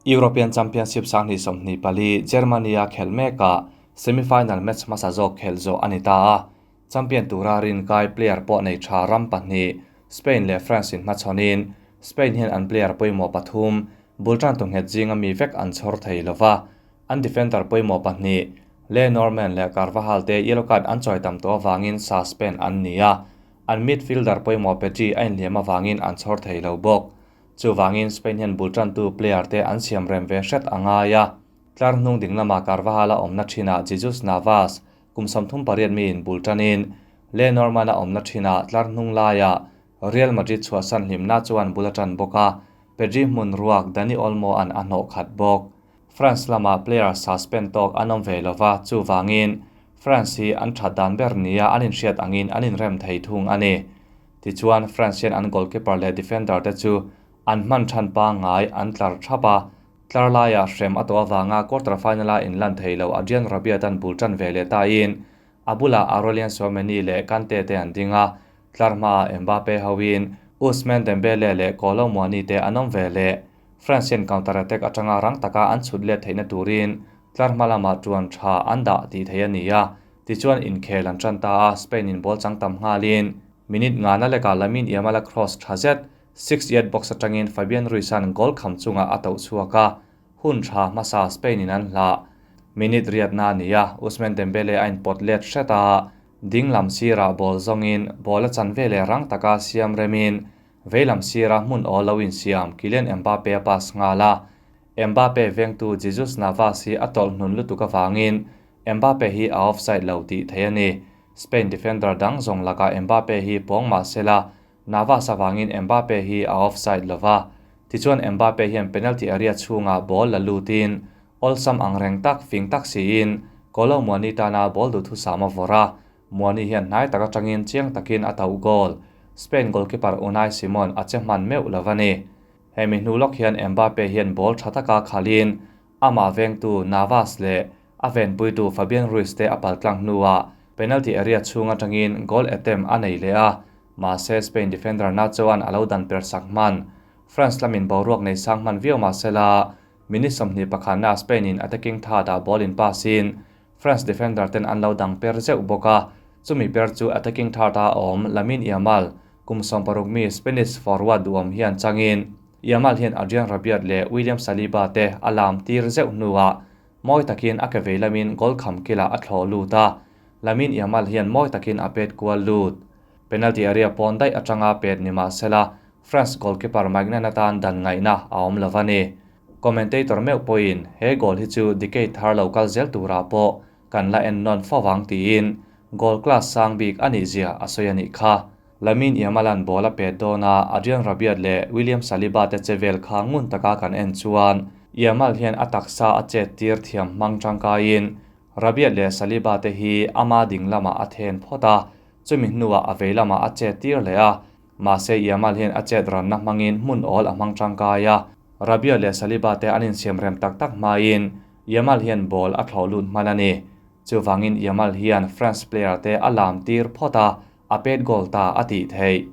European Championship 2024 Germany-a khelh mekah semi-final match hmasa zawk khelh zawh a ni ta a. Champion tura rinkai player pawh nei tha ram pahnih Spain leh France in hmachhawnin Spain hian an player pawimawh pathum bul tan tu nghet zinga mi vek an chhawr thei lova. An defender pawimawh pahnih Le Normand leh Carvajal te yellow card an chawi tam tawh avangin suspend an ni a. An midfielder pawimawh Pedri a inhliam avangin an chhawr thei lo bawk. Chuvangin Spain hian bul tantu player te an siam rem ve hret a ngai a. Tlar hnung ding lama Carvajal a awmna thinah Jesus Navas kum 38 mi in bul tanin Le Normand a awmna thinah tlar hnung laiah Real Madrid chhuahsan hlimna chuan bul a tan bawk a, Pedri hmun ruak Dani Olmo an a hnawh khat bawk. France lama player suspend tawk an awm ve lova, chuvangin France hi an that dan ber nia an inhriat angin an inrem thei thung a ni. Tichuan France hian an goalkeeper leh defender te chu an hman than pangngai an tlar thap a, tlar laiah hrem a tawh avanga quarter final a inlan thei lo Adrien Rabiot an bul tan ve leh tain a bulah Aurelien Tchouameni leh Kante te an ding a, tlar hmaah Mbappe hoin Ousmane Dembele leh Kolo Muani te an awm ve leh. France hian counter attack atanga rang taka an chhut let theihna turin tlar hma lamah tuan tha an dah tih theih a ni a. Tichuan inkhel an tan ta a, Spain in ball chang tam nghalin minute ngana lekah Lamine Yamal a cross tha zet, six yard box atangin Fabian Ruiz an goal kham chungah a toh chhuak a, hun tha hmasa Spain in an hlah. Minute riatna a ni a, Ousmane Dembele a inpawt let hret a, ding lam sirah ball zawngin ball a chan veleh rang taka siam remin Veilam sira hmun awl lo insiam Kylian Mbappe a pass nghal a, Mbappe vengtu Jesus Navas hi a tawlh hnun lutuk avangin Mbappe hi a offside lo tih theih a ni. Spain defender dang zawng lakah Mbappe hi pawng mah sela, Navas avangin Mbappe hi a offside lova. Tichuan Mbappe hian penalty area chhungah ball la lutin awlsam angreng tak fing tak siin Kolo Muani tana ball duhthusam a vawrh a, Muani hian hnai tak atangin chiang takin a tauh goal. Spain goalkeeper Unai Simon a che hman meuh lo a ni. Hemi hnu lawk hian Mbappe hian ball tha taka khalin amah vengtu Navas leh a venpuitu Fabian Ruiz te a paltlang hnuah penalty area chhung atangin goal attempt a nei leh a, mahse Spain defender Nacho-a'n a lo dan per sak hman. France lamin boruak nei sang hman viau mahsela minute 21 na Spain in attacking third-ah ball in pass in France defender ten an lo dang per zeuh bawk a, chumi per chu attacking third a awm Lamine Yamal, kum 60 mi Spanish forward duhawm hian changin Yamal hian Adrien Rabiot leh William Saliba te a lam tir zeuh hnuah mawi takin a ke vei lamin goal kham kilah a thlawh lut a, Lamine Yamal hian mawi takin a pet kual lut. Penalty area pawn daih atanga pet ni mahsela France goalkeeper Maignan atan dan ngaihna a awm lo a ni. Commentator meuh pawhin he goal hi chu decade thar lo kal zel turah pawh kan la en nawn fawang tiin goal class sang bik a nih zia a sawi a nih kha. Lamine Yamal-a'n ball a pet dawn a, Adrien Rabiot leh William Saliba te che vel kha ngun taka kan en chuan Yamal hian a taksa a chet tir thiam hmang tangkaiin Rabiot leh Saliba te hi ama ding lamah a then phawt a, chumi hnuah a vei lamah a chet tir leh a, mahse Yamal hian a chet ranna hmangin hmun awl a hmang tangkai a. Rabiot leh Saliba te an insiam rem tak tak hmain Yamal hian ball a thlawh lut hman a ni. Chuvangin Yamal hian France player te a lam tir phawt a, a pet goal ta a tih theih.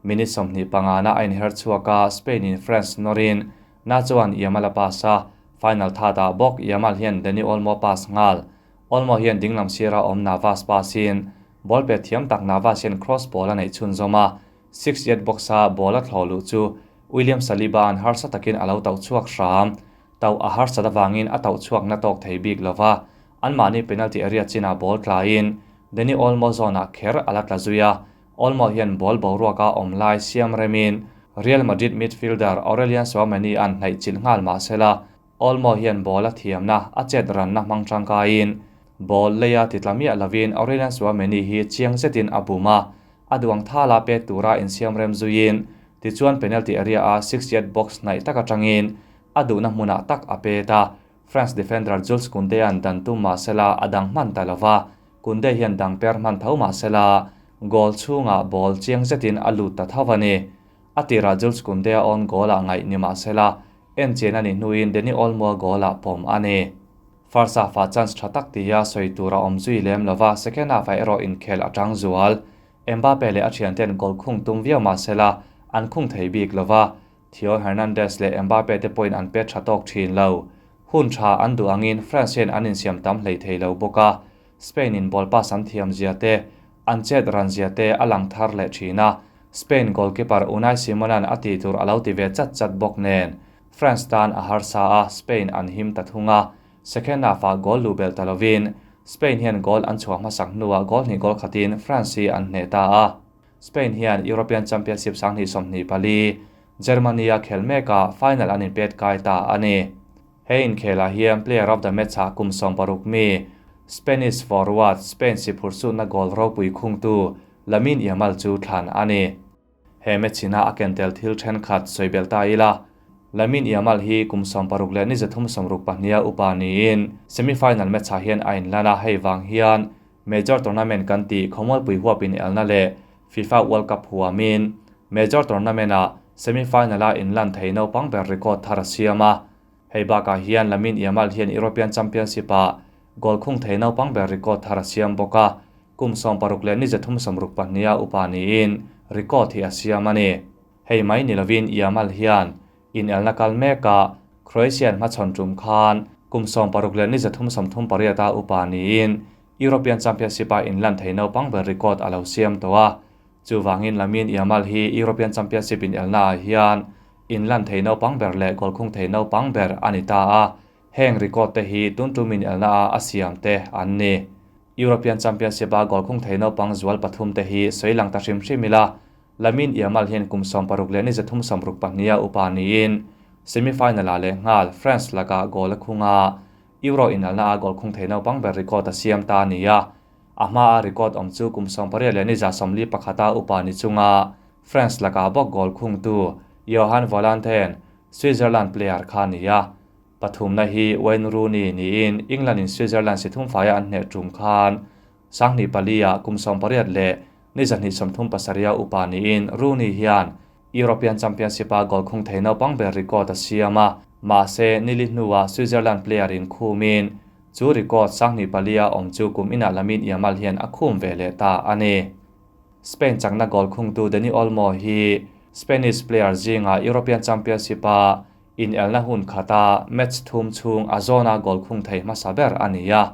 Minute 25 na a inher chhuak a, Spain in France nawrin na chuan Yamal a pass a, final third-ah bawk Yamal hian Dani Olmo pass nghal. Olmo hian dinglam sira awm Navas pass in ball pet thiam tak Navas hian cross ball a neih chhunzawm a, six yard box a ball a thlawh luh chu William Saliba an harsa takin a lo tauh chhuak hram. Tauh a harsat avangin a tauh chhuak na tawk thei bik lova, anmahni penalty area chinah ball tlain Dani Olmo zone-ah kher a la tla zui a, Olmo hian ball boruaka awm lai siam remin Real Madrid midfielder Aurelien Tchouameni an hnaih chilh nghal mahsela Olmo hian ball a thiamna a chet ranna hmang tangkaiin ball leia titla miah lovin Aurelien Tchouameni hi chiang zetin a bum a, a duang thala pet tura insiam rem zuiin tichuan penalty area a six yard box hnaih tak atangin a duhna hmunah tak a pet a, France defender Jules Kounde an dan tum mahsela a dang hman ta lova, Kounde hian dang per hman tho mahsela goal chhungah ball chiang zetin a lut ta tho a ni. A tirah Jules Kounde a own goal ah ngaih ni mahsela en chian a nih hnuin Dani Olmo goal ah pawm a ni. First half ah chance tha tak tia sawi tur a awm zui lem lova, second half ah erawh inkhel a tang zual. Mbappe leh a thian ten goal khung tum viau mahsela an khung thei bik lova. Theo Hernandez leh Mbappe te pawhin an pet tha tawk thin lo. Hun tha an duh angin France hian an insiam tam hlei thei lo bawk a, Spain in ball pass an thiam zia te, an chet ran zia te a lang thar leh thin a, Spain goalkeeper Unai Simon-a'n a tih tur a lo ti ve chat chat bawk nen, France tan a harsa a, Spain an him ta thung a, second half-ah goal luh belh ta lovin Spain hian goal an chhuah hmasak hnuah goal hnih goal khatin France hi an hneh ta a. Spain hian European Championship 2024, Germany-a khel mekah final an inpet kai ta a ni. He inkhelah hian Player of the Match-ah kum 60 mi Spanish forward Spain siphurhsutna goal ropui khungtu Lamine Yamal chu thlan a ni. He match-ina a ken tel thil thenkhat sawi belh ta ila, Lamine Yamal hi kum 60 leh ni 364 a upa niin semi-final match-ah hian a inlan a, hei vang hian Major tournament kan tih khawmualpui huap inelna leh FIFA World Cup huamin Major tournament-ah semi-final-a inlan thei naupang ber record thar a siam a. Hei bakah hian Lamine Yamal hian European Championship-ah goal khung thei naupang ber record thar a siam bawk a, kum 60 leh ni 362 a upa niin record hi a siam a ni. Hei mai ni lovin Yamal hian inelna kal mekah Croatian hmachhawn tum khan kum 60 leh ni 338 a upa niin European Championship-a inlan thei naupang ber record a lo siam tawh a. Chuvangin Lamine Yamal hi European Championship inelnaah hian inlan thei naupang ber leh goal khung thei naupang ber a ni ta a. Heng record te hi tun tum inelnaah a siam te an ni. European Championship-a goal khung thei naupang zual pathum te hi sawi lang ta hrim hrim ila. Lamine Yamal hian kum 60 leh ni 362 a upa niin semi-final-ah leh nghal France lakah goal a khung a, Euro inelna a goal khung thei naupang ber record a siam ta a ni a. A hmaa record awm chu kum 80 leh ni 141 a upa ni chunga France lakah bawk goal khungtu Johan Volanthen Switzerland player kha a ni a. Pathumna hi Wayne Rooney niin England in Switzerland si thum faia an hneh tum khan 2004 ah kum 80 leh ni 237 a upa niin Rooney hian European Championship a goal khung thei naupang ber record a siam a, mahse nili hnuah Switzerland player in khumin chu record 2004 a awm chu kum inah Lamine Yamal hian a khum ve leh ta a ni. Spain chakna goal khungtu Dani Olmo hi Spanish player zinga European Championship a inelna hun khata match thum chung a zawna goal khung thei hmasa ber a ni a.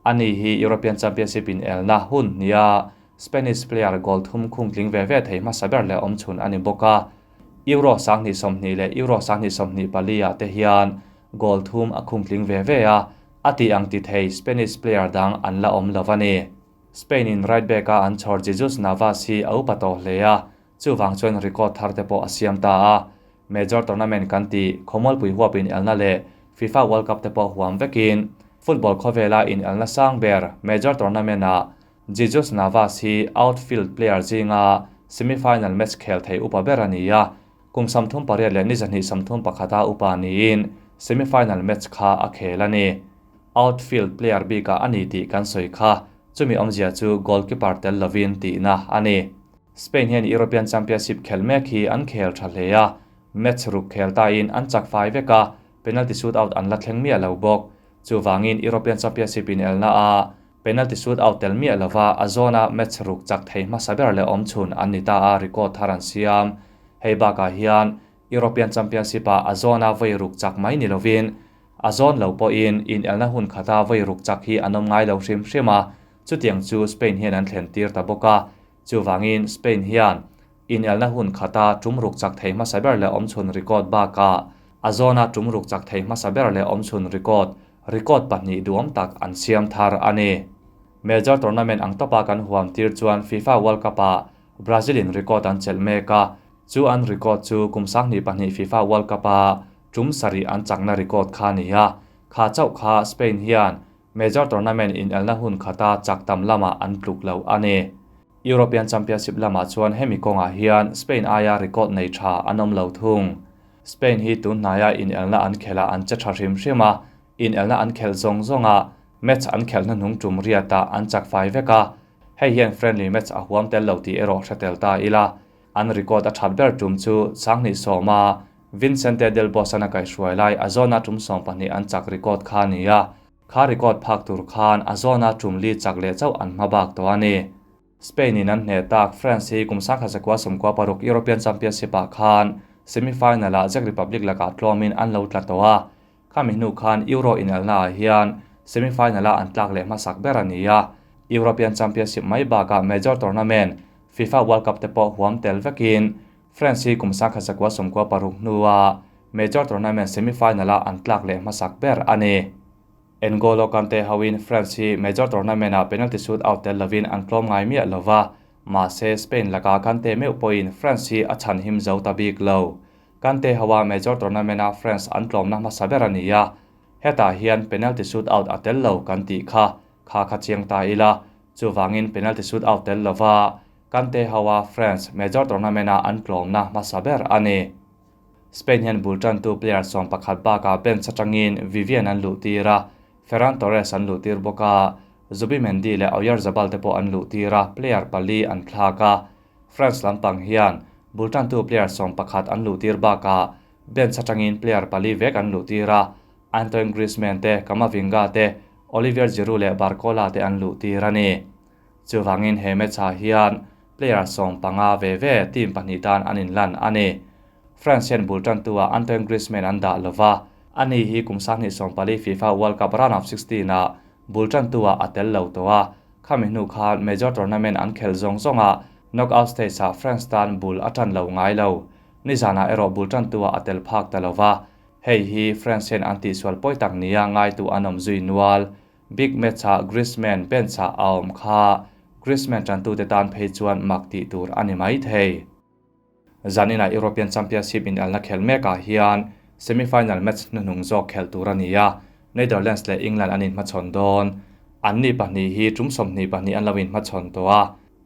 Ani hi European Championship inelna hun nia Spanish player goal thum khung tling ve ve thei hmasa ber leh awm chhun a ni bawk a. Euro 2020 leh Euro 2024 ah te hian goal thum a khung tling ve ve a, a ti ang ti thei Spanish player dang an la awm lo a ni. Spain in right back a an chhawr Jesus Navas hi a upa tawh hle a, chuwang chuan record thar te pawh a siam ta a. Major tournament kan ti khawmualpui huap inelna leh FIFA World Cup te pawh huam vekin football khawvela inelna sang ber major tournament ah Jesus Navas hi outfield player zinga semi-final match khel thei upa ber a ni a, kum 38 leh ni 231 a upa niin semi-final match kha a khel a ni. Outfield player bika a ni tih kan sawi kha, chumi awmzia chu goalkeeper tel lovin tihna a ni. Spain hian European Championship khel mek hi an khel tha hle a, match ruk khel ta in an chak fai vek a, penalty shootout an la thleng miah lo bawk. Chuwangin European Championship inelna a penalty shootout tel miah lova a zawna match ruk chak thei hmasa ber leh awm chhun an ni ta a, record thar an siam. Hei bakah hian European Championship ah a zawna vawi ruk chak mai ni lovin a zawn lo pawhin inelna hun khata vawi ruk chak hi an awm ngai lo hrim hrim a, chutiang chu Spain hian an thlen tir ta bawk a. Chuwangin Spain hian inelna hun khata tum ruk chak thei hmasa ber leh awm chhun record bakah a zawna tum ruk chak thei hmasa ber leh awm chhun record, record pahnih duam tak an siam thar a ni. Major tournament ang tawpa kan huam tir chuan FIFA World Cup ah Brazil in record an chelh mek a, chu an record chu kum 2002 FIFA World Cup a tum sarih an chakna record kha ni a, kha chauh kha Spain hian major tournament inelna hun khata chak tam lamah an tluk lo a ni. European Championship lamah chuan hemi kawngah hian Spain aia record nei tha an awm lo thung. Spain hi tun hnaia inelna an khelah an che tha hrim hrim a, inelna an khel zawng zawnga match an khelna hnung tum riatah an chak fai vek a, hei hian friendly match a huam tel lo tih erawh hre tel ta ila. An record a that ber tum chu 2010 a Vincente del Bosque a kaihhruai lai a zawna tum 12 an chak record kha ni a, kha record phak tur khan a zawna tum li chak leh chauh an hma bak tawh a ni. Spain in an hneh tak France hi kum 1996 European Championship ah khan semi-final-ah Czech Republic lakah tlawmin an lo tla tawh a. Khami hnu khan Euro inelnaah hian semi-final-a an tlak leh hmasak ber a ni a. European Championship mai bakah major tournament FIFA World Cup te pawh huam tel vekin France hi kum 1996 hnua major tournament semi-final-a an tlak leh hmasak ber a ni. N'Golo Kante hoin France hi major tournament-ah penalty shootout tel lovin an tlawm ngai miah lova, mahse Spain lakah Kante meuh pawhin France hi a chhan him zo ta bik lo. Kante hoa major tournament-a France an tlawmna hmasa ber a ni a, hetah hian penalty shootout a tel lo kan tih kha kha kha chiang ta ila, chuvangin penalty shootout tel lova Kante hoa France major tournament-a an tlawmna hmasa ber a ni. Spain hian bul tantu player 11 bakah bench atangin Vivian an luh tir a, Ferran Torres an luh tir bawk a, Zubimendi leh Oyarzabal te pawh an luh tir a, player pali an thlak a. France lampang hian bul tantu player 11 an luh tir bakah bench atangin player pali vek an luh tir a, Antoine Griezmann te, Camavinga te, Olivier Giroud leh Barcola te an luh tir a ni. Chuvangin he match-ah hian player 15 ve ve team pahnih tan an inlan a ni. France hian bul tantu-ah Antoine Griezmann an dah lova, ani hi kum 2024 FIFA World Cup round of 16-ah bul tantu-ah a tel lo tawh a, khami hnu khan major tournament an khel zawng zawngah knockout stage-ah France tan bul a tan lo ngai lo. Nizanah erawh bul tantu-ah a tel phak ta lova, hei hi France hian an tihsual pawi tak nia ngaitu an awm zui nual. Big match-ah Griezmann bench-ah a awm kha Griezmann tantute tan phei chuan mak tih tur a ni mai thei. Zanina European Championship inelna khel mekah hian semi-final match hnuhnung zawk khel tur a ni a, Netherlands leh England an inhmachhawn dawn. An ni pahnih hi tum 22 an lo inhmachhawn tawh a,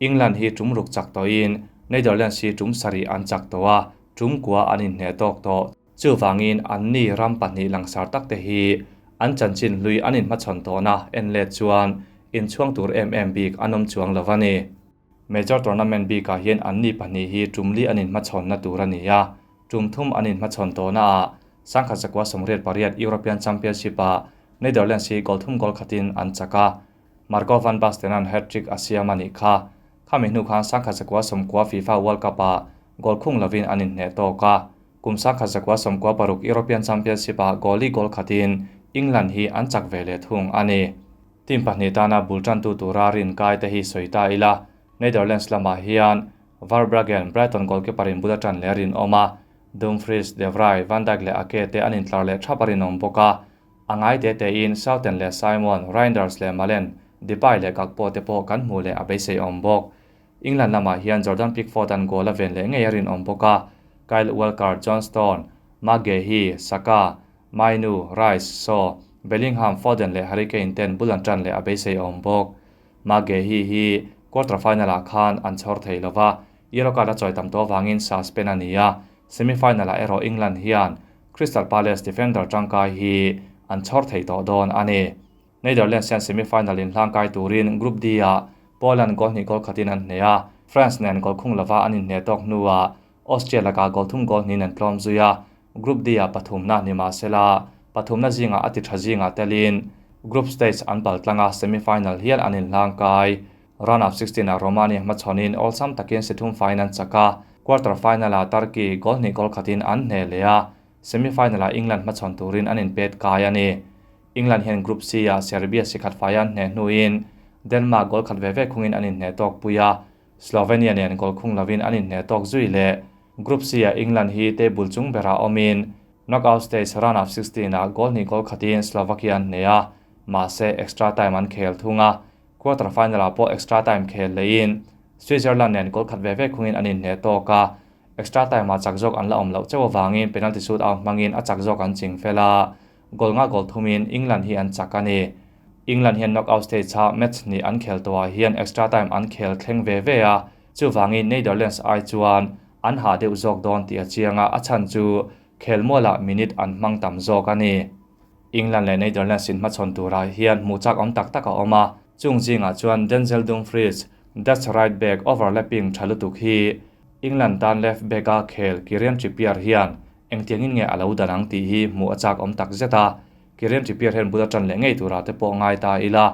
England hi tum ruk chak tawhin Netherlands hi tum sarih an chak tawh a, tum kua an inhne tawk tawh. Chuvangin an ni ram pahnih langsar tak te hi an chanchin hlui an inhmachhawn tawhna en let chuan inchhuang tur em em bik an awm chuang lo a ni. Major tournament bikah hian an ni pahnih hi tum li an inhmachhawnna tur a ni a, tum thum an inhmachhawn tawhnaah 1988 European Championship-ah Netherlands hi goal thum goal khatin an chak a, Marco van Basten-a'n hat-trick a siam a nih kha. Khami hnu khan 1990 FIFA World Cup-ah goal khung lovin an inhne tawk a, kum 1996 European Championship-ah goal li goal khatin England hi an chak ve leh thung a ni. Team pahnih tana bul tantu tura rin kai te hi sawi ta ila, Netherlands lamah hian Verbruggen, Brighton goalkeeper in bul a tan leh rin awm a, Dumfries, De Vrij, Van Dijk leh Ake te an intlar leh thap a rinawm bawk a. A ngai te tein Schouten leh Simon, Reijnders leh Malen, Depay leh Gakpo te pawh kan hmu leh a beisei awm bawk. England lamah hian Jordan Pickford an goal a ven leh ngei a rinawm bawk a, Kyle Walker, John Stone, Maguire, Saka, Mainoo, Rice, Shaw, Bellingham, Foden leh Harry Kane ten bul an tan leh a beisei awm bawk. Maguire hi quarter final-ah khan an chhawr thei lova, yellow card a chawi tam tawh avangin suspend a ni a, semi-final-ah erawh England hian Crystal Palace defender tangkai hi an chhawr thei tawh dawn a ni. Netherlands hian semi-final in hlangkai turin Group D-ah Poland goal hnih goal khatin an hne a, France nen goal khung lova an inhne tawk hnuah Austria lakah goal thum goal hnihin an tlawm zui a, Group D-ah pathumna ni mahsela pathumna zingah a ti tha zingah telin group stage an pal tlang a, semi-final hial an inhlangkai. Round of 16-ah Romania hmachhawnin awlsam takin si thum faiin an chak a, quarter final-ah Turkey goal hnih goal khatin an hne leh a, semi-final-ah England hmachhawn turin an inpet kai a ni. England hian Group C-ah Serbia si khat fai an hne hnuin Denmark goal khat ve ve khungin an inhne tawk pui a, Slovenia nen goal khung lovin an inhne tawk zui leh. Group C-ah England hi table chung berah awmin knockout stage round of 16-ah goal hnih goal khatin Slovakia an hne a, mahse extra time an khel thung a, quarter final-ah pawh extra time khel lehin Switzerland nen goal khat ve ve khungin an inhne tawk a, extra time-ah chak zawk an la awm loh chauh avangin penalty shootout hmangin a chak zawk an ching fel a, goal nga goal thumin England hi an chak a ni. England hian knockout stage-a match hnih an khel tawhah hian extra time an khel thleng ve ve a, chuvangin Netherlands ai chuan an hah deuh zawk dawn tih a chiang a, a chhan chu khel mualah minute an hmang tam zawk a ni. England leh Netherlands in hmachhawn turah hian hmuh chak awm tak tak a awm a, chung zingah chuan Denzel Dumfries, Dutch right back overlapping tha lutuk hi England tan left back-a khel Kieran Trippier hian engtiangin nge a lo dan ang tih hi hmuh a chak awm tak zet a, Kieran Trippier hian bul a tan leh ngei turah te pawh ngai ta ila,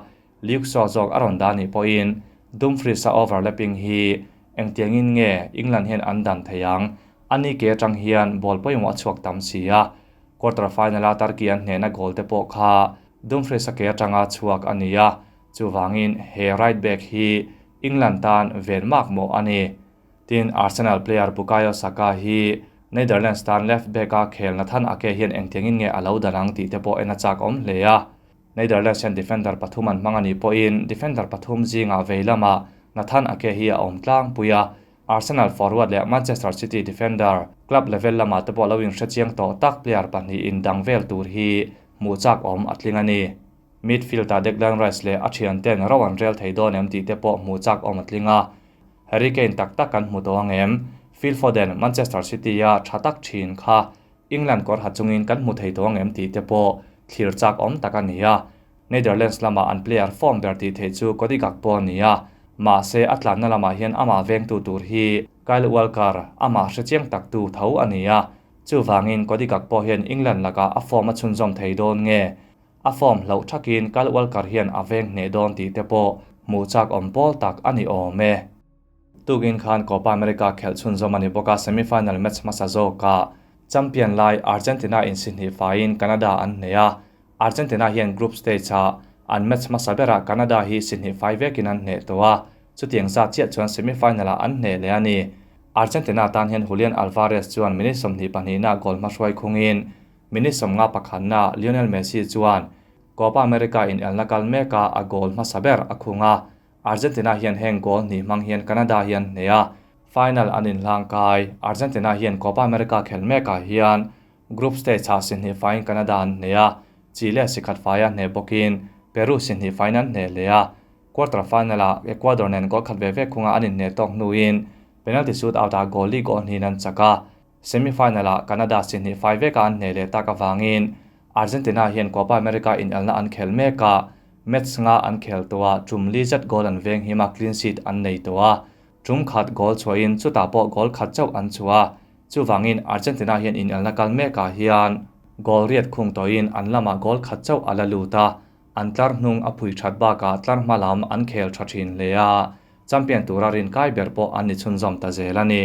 Luke Shaw zawk a rawn dah nih pawhin Dumfries-a overlapping hi engtiangin nge England hian an dan thei ang. Ani ke atang hian ball pawimawh a chhuak tam si a, quarter final-a Turkey an hnehna goal te pawh kha Dumfries-a ke atanga chhuak a ni a, chuvangin he right back hi England tan ven mak mawh a ni. Tin, Arsenal player Bukayo Saka hi Netherlands tan left back-a khel Nathan Ake hian engtiangin nge a lo dan ang tih te pawh en a chak awm hle a. Netherlands hian defender pathum an hmang a nih pawhin defender pathum zingah vei lamah Nathan Ake hi a awm tlangpui a, Arsenal forward leh Manchester City defender, club level lamah te pawh lo inhrechiang tawh tak player pahnih indang vel tur hi hmuh chak awm a tling a ni. Midfield-ah Declan Rice leh a thianten ro an rel thei dawn em tih te pawh hmuh chak awm a tling a. Harry Kane tak tak kan hmu tawh ang em? Phil Foden, Manchester City-a tha tak thin kha England kawr ha chungin kan hmu thei tawh ang em tih te pawh thlir chak awm tak a ni a. Netherlands lama an player form ber tih theih chu Cody Gakpo a ni a, mahse a tlanna lamah hian amah vengtu tur hi Kyle Walker, amah hrechiang taktu tho a ni a. Chuvangin Cody Gakpo hian England lakah a form a chhunzawm thei dawn nge? A form hlauh thakin Kyle Walker hian a veng hneh dawn tih te pawh hmuh chak awm pawl tak a ni awm e. Tukin khan Copa America khelh chhunzawm a ni bawk a, semi-final match hmasa zawkah champion lai Argentina in si hnih faiin Canada an hneh a, Argentina hian group stage-ah an match hmasa berah Canada hi si hnih fai vekin an hneh tawh a, chutiang zat chiah chuan semi-final-ah an hneh leh a ni. Argentina tan hian Julian Alvarez chuan minute 22 na goal hmahruai khungin minute 51 na Lionel Messi chuan Copa America inelna kal mekah a goal hmasa ber a khung a, Argentina hian heng goal hnih hmang hian Canada hi an hneh a, final an inhlang kai. Argentina hian Copa America khelh mekah hian group stage-ah si hnih faiin Canada an hneh a, Chile si khat faia hneh bawkin Peru si hnih faiin an hneh leh a. Quarter final-ah Ecuador nen goal khat ve ve khunga an inhneh tawk hnuin penalty shootout-ah goal li goal hnihin an chak a. Semi-final-ah Canada si hnih fai veka an hneh leh tak avangin Argentina hian Copa America inelna an khel mek a, match nga an khel tawh a, tum li zet goal an veng him a, clean sheet an nei tawh a. Tum khat goal chhuahin chutah pawh goal khat chauh an chhuah a. Chuvangin Argentina hian inelna kal mekah hian goal riat khung tawhin an lamah goal khat chauh a la lut a, an tlar hnung a phui that bakah tlar hma lam an khel tha thin hle a, champion tura rinkai ber pawh an ni chhunzawm ta zel a ni.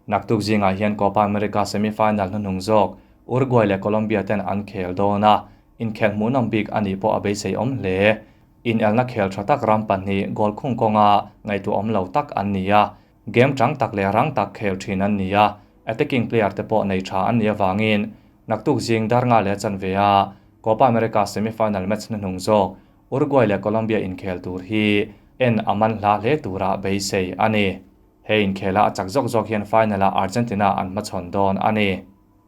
Naktuk zingah hian Copa America semi-final hnuhnung zawk Uruguay leh Colombia ten an khel dawn a, inkhel hmuhnawm bik a nih pawh a beisei awm hle. Inelna khel tha tak ram pahnih goal khung kawnga ngaihtuahawm lo tak an ni a, game chang tak leh rang tak khel thin an ni a, attacking player te pawh nei tha an nih avangin naktuk zing dar nga leh chanve a Copa America semi-final match hnuhnung zawk Uruguay leh Colombia inkhel tur hi en a man hla hle tura beisei a ni. He inkhela a chak zawk zawk hian final-ah Argentina an hmachhawn dawn a ni.